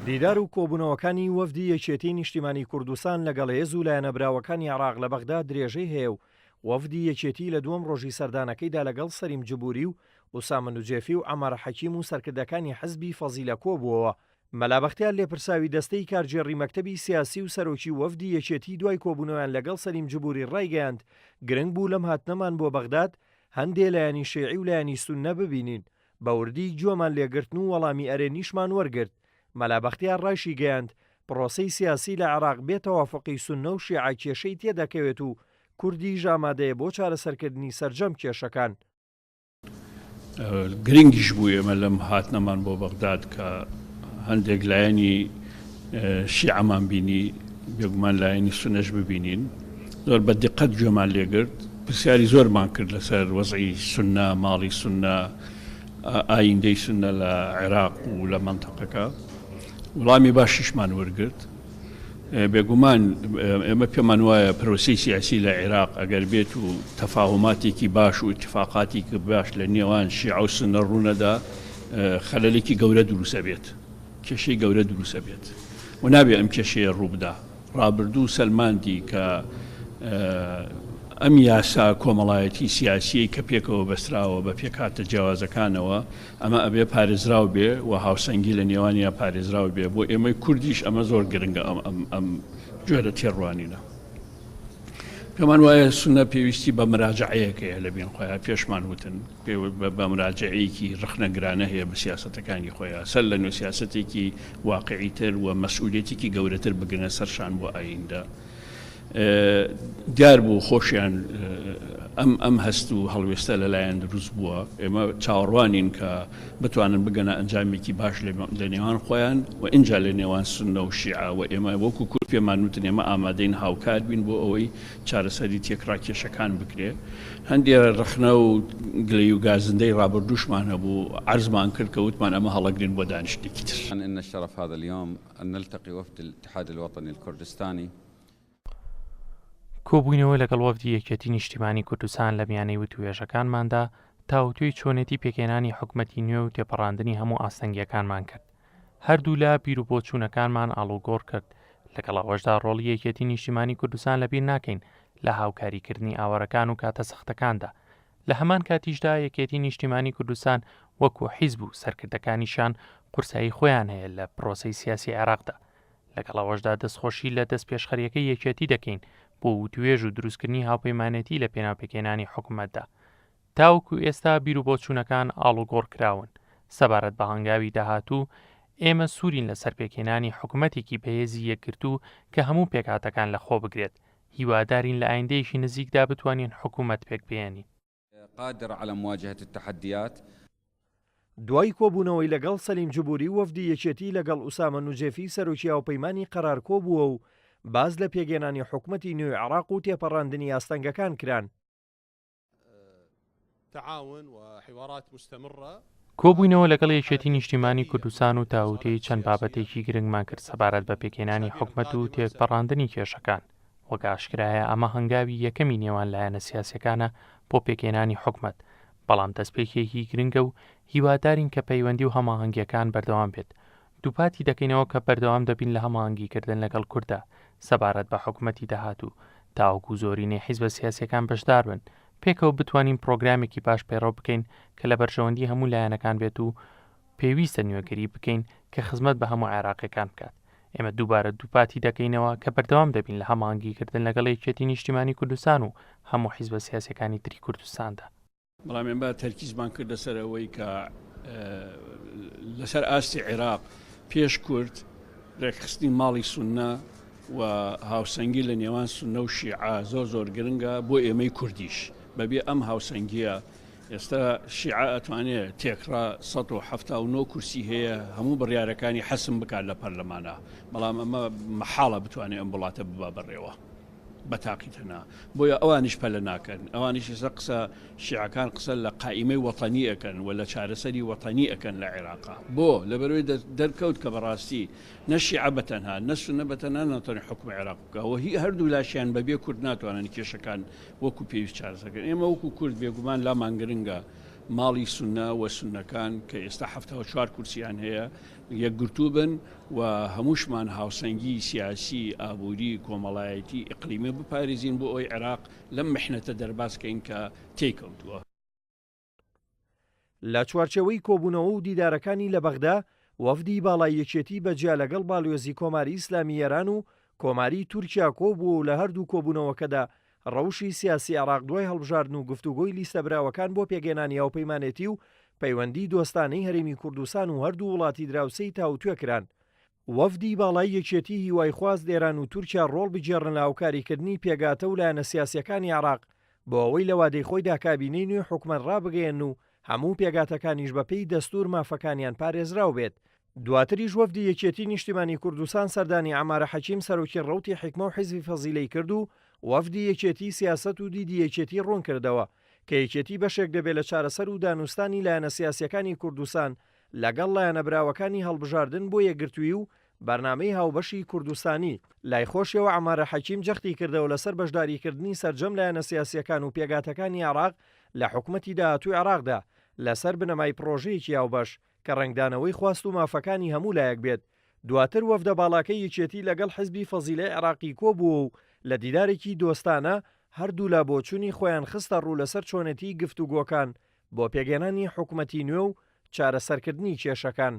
دیدار و کۆبوونەوەکانی وەفدی یەکێتیی نیشتیمانیی کوردستان لەگەڵ هێز و لایەنە براوەکانی عێراق لە بەغدا درێژەی هەیە و وەفدی یەکێتی لە دووەم ڕۆژی سەردانەکەیدا لەگەڵ سەلیم جبوری و ئوسامە نوجێفی و عەمار حەکیم و سەرکردەکانی حزبی فەزیلە کۆبووەوە. مەلا بەختیار لێپرساوی دەستەی کارگێڕی مەکتەبی سیاسی و سەرۆکی وەفدی یەکێتی دوای کۆبوونەوەیان لەگەڵ سەلیم جبوری ڕایگەیاند، گرنگ بوو لەم هاتنەمان بۆ بەغداد هەندێ لایەنی شیعی و لایەنی سوننە ببینین، بە وردی گوێمان لێگرتن و وەڵامی ئەرێنیشمان وەرگرت. مەلا بەختیار ڕایشیگەیاند، پڕۆسەی سیاسی لە عێراق بێ تەوافوقی سوننە و شیعە کێشەی تێدەکەوێت و کوردیش ئامادەیە بۆ چارەسەرکردنی سەرجەم کێشەکان. گرنگیش بوو ئێمە لەم هاتنەمان بۆ بەغداد کە هەندێک لایەنی شیعەمان بینی، بێگومان لایەنی سونەش ببینین. زۆر بە دیقەت گوێمان لێگرت، پرسیاری زۆرمان کرد لەسەر وەزعی سونە، ماڵی سونە، ئایندەی سونە لە عێراق و لە مەنتەقەکە. وڵامی باشیشمان وەرگرت. بێگومان ئێمە پێمان وایە پرۆسەی سیاسی لە عێراق ئەگەر بێت و تەفاهوماتێکی باش و ئیتفاقاتێکی باش لە نێوان شیعە و سونە ڕوونەدا، خەلەلێکی گەورە دروست ئەبێت. کێشەی گەورە دروست ئەبێت و نابێ ئەم کێشەیە ڕووبدا. ڕابردوو سەلماندی کە ئەم یاسا کۆمەڵایەتی سیاسیەی کە پێکەوە بەستراوە بە پێکهاتە جیاوازەکانەوە، ئەمە ئەبێ پارێزراو بێ و هاوسەنگی لە نێوانیا پارێزراو بێ. بۆ ئێمەی کوردیش ئەمە زۆر گرنگە ئەم جۆرە تێڕوانینە. پێمان وایە سوننە پێویستی بە مراجەعەیەک هەیە لە بین خۆیان، پێشمان وتن بە مراجەعەیەکی ڕەخنەگرانە هەیە بە سیاسەتەکانی خۆیان، سەر لە نوێ سیاسەتێکی واقعیتر و مەسئولیەتێکی گەورەتر بگرنە سەر شان بۆ ئایندە. دیار بوو خۆشیان ئەم ئەم هەست و هەڵوێستە لەلایەن دروست بووە. ئێمە چاوەڕوانین کە بتوانن بگەنە ئەنجامێکی باش لە نێوان خۆیان و ئینجا لە نێوان سوننە و شیعە و ئێمە وەکو کورد پێمان وتن ئێمە ئامادەین هاوکار بین بۆ ئەوەی چارەسەری تێکڕا کێشەکان بکرێ. هەندێ ڕەخنە و گلەیی و گازندەی ڕابردووشمان هەبوو عەرزمان کرد کە وتمان ئەمە هەڵەگرین بۆ دانیشتنێکی تر. ان الشرف هذا اليوم ان نلتقي وفد الاتحاد الوطني الكردستاني. کۆبووینەوە لەگەڵ وەفدی یەکێتی نیشتیمانی کوردستان لە میانەی وتووێژەکانماندا تاوتوێی چۆنێتی پێکهێنانی حکومەتی نوێ و تێپەڕاندنی هەموو ئاستەنگییەکانمان کرد. هەردوولا بیروبۆچوونەکانمان ئاڵوگۆڕ کرد، لەگەڵ ئەوەشدا ڕۆڵی یەکێتی نیشتیمانی کوردستان لەبیر ناکەین لە هاوکاریکردنی ئاوارەکان و کاتە سەختەکاندا. لە هەمان کاتیشدا یەکێتی نیشتیمانی کوردستان وەکو حیزب و سەرکردەکانیشیان قورسایی خۆیان هەیە لە پرۆسەی سیاسی عێراقدا. لەگەڵ ئەوەشدا دەستخۆشی لە دەستپێشخەرییەکەی یەکێتی دەکەین بۆ وتوێژ و دروستکردنی هاوپەیمانێتی لە پێناو پێکهێنانی حکومەتدا. تاوەکو ئێستا بیروبۆچوونەکان ئاڵوگۆڕ کراون سەبارەت بە هەنگاوی داهاتوو، ئێمە سوورین لەسەر پێکهێنانی حکومەتێکی بەهێزی یەکگرتوو کە هەموو پێکهاتەکان لەخۆبگرێت، هیوادارین لە ئایندەیەکی نزیکدا بتوانین حکومەت پێکبهێنین. قادر على مواجهة التحديات. دوای کۆبوونەوەی لەگەڵ سەلیم جبوری و وەفدی یەکێتی لەگەڵ ئوسامە نوجێفی سەرۆکی هاوپەیمانی قەرار کۆبووە و باس لە پێکهێنانی حکومەتی نوێی عێراق و تێپەڕاندنی ئاستەنگەکان کران. کۆبووینەوە لەگەڵ یەکێتی نیشتیمانی کوردستان و تاووتێی چەند بابەتێکی گرنگمان کرد سەبارەت بە پێکهێنانی حکومەت و تێپەڕاندنی کێشەکان، وەک ئاشکرایە ئەمە هەنگاوی یەکەمی نێوان لایەنە سیاسیەکانە بۆ پێکهێنانی حکومەت، بەڵام دەستپێکێکی گرنگە و هیوادارین کە پەیوەندی و هەماهەنگیەکان بەردەوام بێت دووپاتی دەکەینەوە کە بەردەوام دەبین لە هەماهەنگیکردن لەگەڵ کورددا سەبارەت بە حکومەتی داهاتوو تاوەکو زۆرینەی حیزبە سیاسییەکان بەشداربن، پێکەوە بتوانین پڕۆگرامێکی باش پەیڕەو بکەین کە لە بەرژەوەندی هەموو لایەنەکان بێت و پێویستە نوێگەری بکەین کە خزمەت بە هەموو عێراقییەکان بکات. ئێمە دووبارە دووپاتی دەکەینەوە کە بەردەوام دەبین لە هەماهەنگیکردن لەگەڵ یەکێتی نیشتیمانی کوردستان و هەموو حیزبە سیاسییەکانی تری کوردستاندا. بەڵام ئێمە تەرکیزمان کردە سەر ئەوەی کە لەسەر ئاستی عێراق پێش کورد ڕێکخستنی ماڵی سوننە و هاوسەنگی لە نێوان سوننە و شیعە زۆر زۆر گرنگە بۆ ئێمەی کوردیش بەبێ ئەم هاوسەنگیە ئێستا شیعە ئەتوانێت تێکڕا 1970 کورسی هەیە هەموو بڕیارەکانی حەسم بکات لە پەرلەمانە بەڵام ئەمە مەحاڵە بتوانێت ئەم وڵاتە ببا بەڕێوە. بە تاقی تەنها بۆیە ئەوانیش پەلە ناکەن ئەوانیش ئێستا قسە شیعەکان قسە لە قائیمەی وەتەنی ئەکەن و لە چارەسەری وەتەنی ئەکەن لە عێراقا بۆ لەبەرەوەی دەرکەوت کە بەڕاستی نە شیعە بە تەنها نە سونە بە تەنها ناتوانێت حوکمی عێراق بکا و هی هەردوو لاشیان بەبێ کورد ناتوانن کێشەکان وەکو پێویست چارەسەر کەن ئێمە وەکو کورد بێگومان لامان گرنگە. ماڵی سوننە و سوننەکان کە ئێستا 74 کورسیان هەیە یەکگرتوو بن و هەمووشمان هاوسەنگی سیاسی، ئابووری، کۆمەڵایەتی، ئیقلیمی بپارێزین بۆ ئەوەی عێراق لەم میحنەتە دەرباز کەین کە تێی کەوتووە. لە چوارچێوەی کۆبوونەوە و دیدارەکانی لە بەغدا، وەفدی باڵای یەکێتی بە جیا لەگەڵ باڵیۆزی کۆماری ئیسلامی ئێران و کۆماری تورکیا کۆبووە و لە هەردوو کۆبوونەوەکەدا ڕەوشی سیاسی عێراق دوای هەڵبژاردن و گفتوگۆی لیستە براوەکان بۆ پێکهێنانی هاوپەیمانێتی و پەیوەندی دۆستانەی هەرێمی کوردستان و هەردوو وڵاتی دراوسێی تاوتوێ کران. وەفدی باڵای یەکێتی هیوای خواست ئێران و تورکیا ڕۆڵ بگێڕن لە هاوکاریکردنی پێکهاتە و لایەنە سیاسییەکانی عێراق بۆ ئەوەی لە وادەی خۆیدا کابینەی نوێی حکومەت ڕابگەیەنن و هەموو پێکهاتەکانیش بەپێی دەستوور مافەکانیان پارێزراو بێت. دواتریش وەفدی یەکێتی نیشتیمانی کوردستان سەردانی عەمارە حەکیم سەرۆکی ڕەوتی حیکمە و حیزبی فەزیلەی کرد و وەفدی یەکێتی سیاسەت و دیدی یەکێتی ڕوون کردەوە کە یەکێتی بەشێک دەبێت لە چارەسەر و دانوستانی لایەنە سیاسیەکانی کوردستان لەگەڵ لایەنە براوەکانی هەڵبژاردن بۆ یەکگرتوویی و بەرنامەی هاوبەشی کوردستانی. لای خۆشیەوە عەمارە حەکیم جەختی کردەوە لەسەر بەشداریکردنی سەرجەم لایەنە سیاسیەکان و پێکهاتەکانی عێراق لە حکومەتی داهاتووی عێراقدا لەسەر بنەمای پڕۆژەیەکی هاوبەش کە ڕەنگدانەوەی خواست و مافەکانی هەموو لایەک بێت. دواتر وەفدە باڵاکەی یەکێتی لەگەڵ حزبی فەزیلەی عێراقی کۆبووە و لە دیدارێکی دۆستانە هەردوولا بۆچوونی خۆیان خستە ڕوو لەسەر چۆنێتیی گفتوگۆکان بۆ پێکهێنانی حکومەتی نوێ و چارەسەرکردنی کێشەکان.